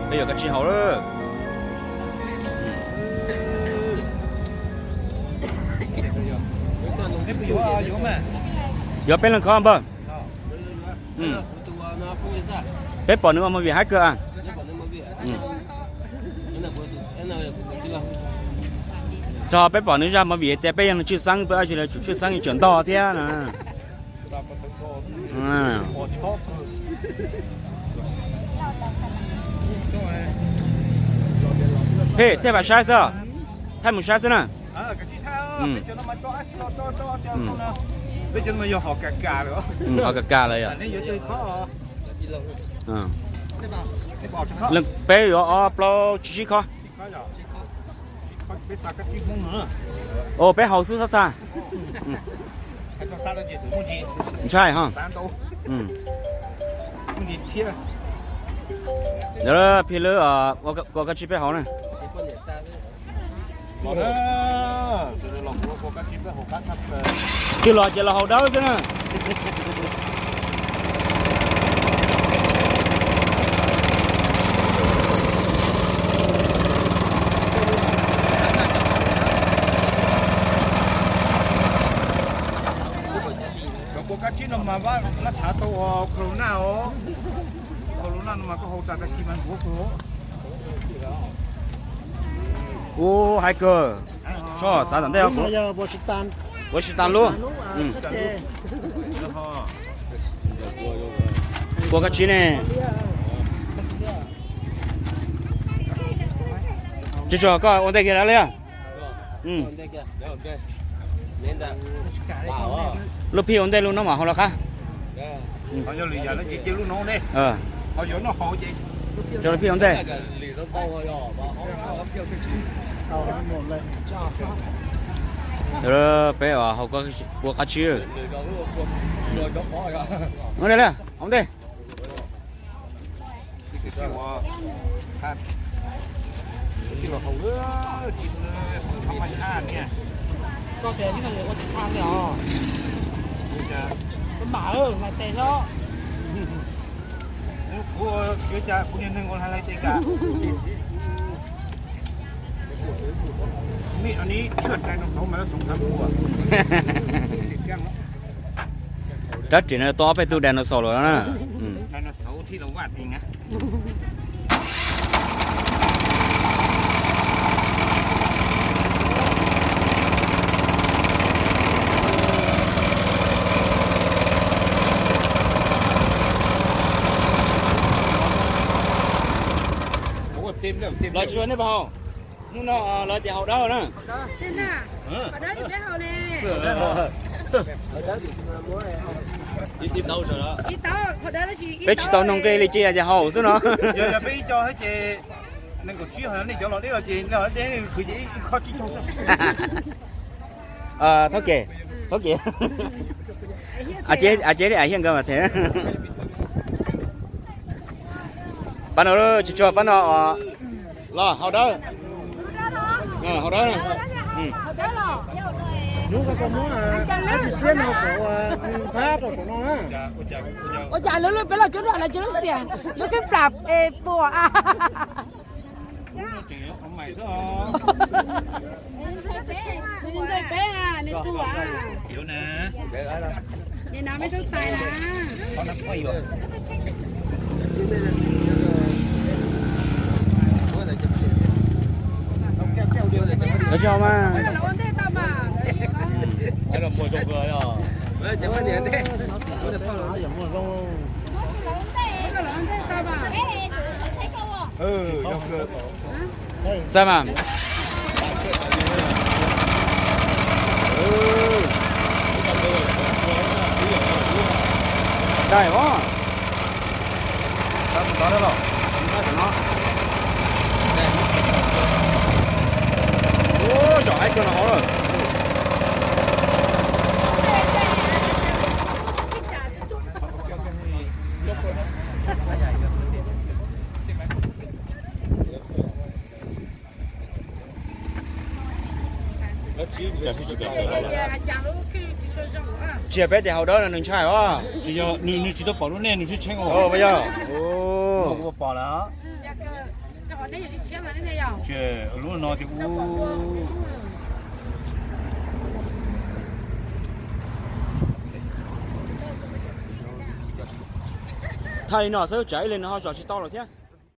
Peb yuav kab tsib hauv lawm. Yuav peb leeg khov npawg. Peb pom nws ua movie haib kawg. Txog peb pom nws zaj movie tias peb yog neeg tshwj xeeb, peb ua tsis lawv tsum tshwj xeeb tseem ntog thiab na. Phem thiaj pab saib xwb, thaij mus saib xwb na. Ho ka ka lawm yom. Peb yuav ob plaub tsib khov. Peb haus xwb txhob xa. Ntshai ho. Peb lub kua kab tsib peb hauv na. Twb los ces los haus dawb xwb na. Kua kab tsib no mas lab xav tau ua corona os. Corona no mas koj haus tas tag kis mas ntuav kawg. Ub, haib kawg. Soj xav tom ntej. Ua si tas lub. Kua kab tsib ne. Tsis tsuas koj ua ntej kiag li. Lub phij ua ntej lub noob mam haus los qab. Lub phij ua ntej. Peb haus kua kab tsib. Ua ntej. Kuv niag neeg ua hais lais tes kam. Mej no neb tshuaj dinosaur mas lawv xoov xav ua. Rab riam no tau ob peb tug dinosaur lawm na. Dinosaur thiab los vaj tis na. Los tsis ua nej puas haus? Hnub no lawv tias haus dawb na. Peb tsis tau noog nqe li, ces yog tias haus xwb no. Yog peb ib co ces nees nkaum tsib, ho nej cov los deb los ces deb, khwv ces ib khob tsib caug xwb. Thaub Kes, Thaub Kes. Av tsev li, av hiaj nkawd mas them. Pab no tsis tsuag, pab no los haus dawb. Haus dawb. Hnub ko muab ab tsi xiab no kom ua nthab rau saum no na. Ua cas lub lub peb los cuab dua lawv cov lub xiam lub kheej plam es puas a. Peb a, nws tuaj a. Nws nav mej tub tais na. Tsis haus mas. Txawj mas. Dai os. Ub, zaum haib kawg no hauv lawm. Tsis yog peb tias haus dawb no nws ntshai os. Nws tsis tau pom lub nej nws sib tsheej ua. Yog. Lawm, lub no ces ub. Thaj li no xwb, tsam ib leeg no ho zom tsis tau lawm thiab.